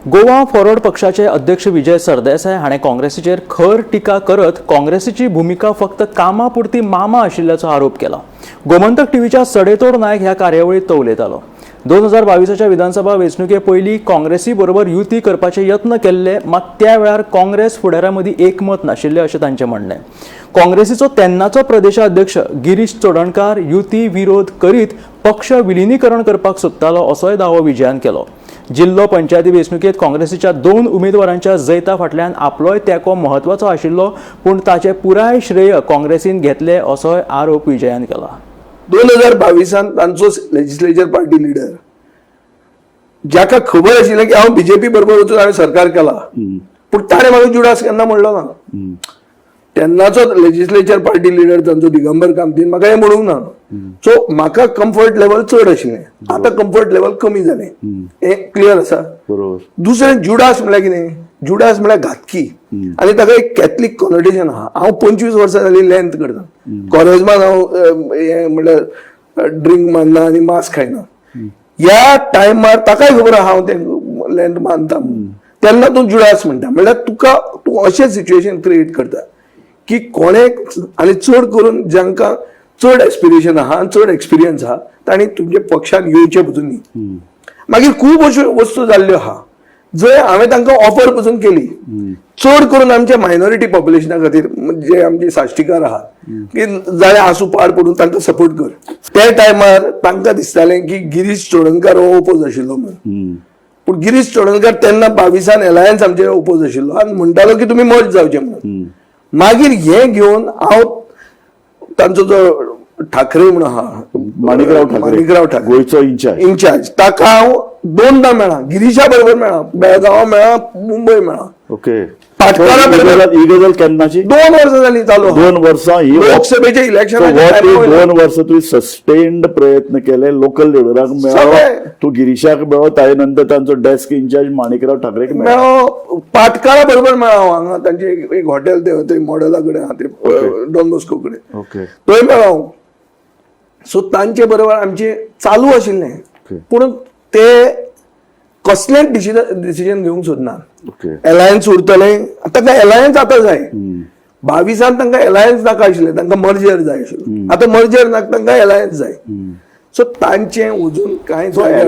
Goa forward पक्षाचे अध्यक्ष विजय सरदेसाय हाणें काँग्रेसीचेर खर टिका करत काँग्रेसीची भुमिका फक्त कामा पुरती मामा आशिल्ल्याचो आरोप केला. गोमंतक टीव्हीच्या सडेतोड नायक ह्या कार्यावळीत तो उलयतालो. 2022च्या विधानसभा वेंचणुके पयलीं काँग्रेसी बरोबर युती करपाचे यत्न केल्ले, मात त्या वेळार काँग्रेस फुडाऱ्यां मदीं एकमत नाशिल्लें अशें तांचें म्हणणें. काँग्रेसीचो तेन्नाचो प्रदेशाध्यक्ष गिरीश चोडणकार युती विरोध करीत पक्ष विलिनीकरण करपाक सोदतालो असोय दावो विजयान केलो. जिल्लो पंचायती वेंचणुकेत काँग्रेसीच्या दोन उमेदवारांच्या जैता फाटल्यान आपलोय तेंको म्हत्वाचो आशिल्लो, पूण ताचें पुराय श्रेय काँग्रेसीन घेतलें असोय आरोप विजयान केला. 2022न तांचो लेजिस्लेचर पार्टी लिडर, जाका खबर आशिल्लें की हांव बीजेपी बरोबर वचून हांवें सरकार केला, पूण ताणें म्हाका जुडास केन्ना म्हणलो ना. तेन्नाचो लेजिस्लेचर पार्टी लिडर तांचो दिगंबर कामतीन म्हाका हें म्हणूंक ना. सो म्हाका कम्फर्ट लेवल चड आशिल्लें, आतां कम्फर्ट लेवल कमी जालें, हें क्लियर आसा. दुसरें, जुडास म्हणल्यार कितें? जुडास म्हणल्यार घातकी आनी ताका एक कॅथलीक कॉनोटेशन आहा. हांव 25 वर्सां जाली लेंत करता. कॉरेजमान हांव हें म्हणल्यार ड्रिंक मानना आनी मांस खायना. ह्या टायमार ताकाय खबर आहा हांव तें लेंत मानता म्हणून. तेन्ना तूं जुडास म्हणटा म्हणल्यार तुका तूं अशें सिच्युएशन क्रिएट करता की कोणे आनी चड करून जांकां चड एस्पिरेशन आहा आनी चड एक्सपिरियन्स आहा तांणी तुमच्या पक्षान येवचे पसून न्ही. मागीर खूब अश्यो वस्तू जाल्ल्यो आहा जंय हांवें तांकां ऑफर पसून केली, चड करून आमच्या मायनॉरिटी पॉप्युलेशना खातीर, जे आमचे साश्टीकार आहात, की जाल्यार आसूं पाड पडून तांकां सपोर्ट कर. त्या टायमार तांकां दिसतालें की गिरीश चोडणकार हो ओपोज आशिल्लो म्हणून. पूण गिरीश चोडणकार तेन्ना 22न एलायन्स आमचेर ओपोज आशिल्लो आनी म्हणटालो की तुमी मर्ज जावचे म्हणून. मागीर हें घेवन हांव तांचो जो ठाकरे म्हणून आहा, माणिकराव ठाकरे. माणिकराव ठाकरे. गोंयचो इन्चार्ज. इन्चार्ज, ताका हांव दोनदा मेळ्ळा. गिरीशा बरोबर मेळ्ळा, बेळगांवा मेळ्ळा, मुंबय मेळ्ळा. पाटकारा बरोबर. ही गजाल केन्नाची? 2 वर्सां जाली चालू आहा. 2 वर्सां ही लोकसभेच्या इलेक्शनाच्या हो टायमा वयल्यान. 2 वर्सां तुवें सस्टेन्ड प्रयत्न केले, लोकल लिडराक मेळ्ळो. सगळे. तूं गिरीशाक मेळ्ळो, ताजे नंतर तांचो डेस्क इन्चार्ज माणिकराव ठाकरेक मेळ्ळो. मेळ्ळो, पाटकारा बरोबर मेळ्ळा हांव. हांगा तांचे एक हॉटेल ते थंय मॉडेला कडेन आहा ते, डॉन बॉस्को कडेन, थंय मेळ्ळो हांव. सो तांचे बरोबर आमचे चालू आशिल्लें. पूण ते कसलेंच डिसिजन घेवंक सोदना. एलायन्स उरतलें, तांकां एलायन्स आतां जाय. 22न तांकां एलायन्स नाका आशिल्लें, तांकां मर्जर जाय आशिल्लो. आतां मर्जर नाका, तांकां एलायन्स जाय. सो तांचें अजून कांय जाग्यार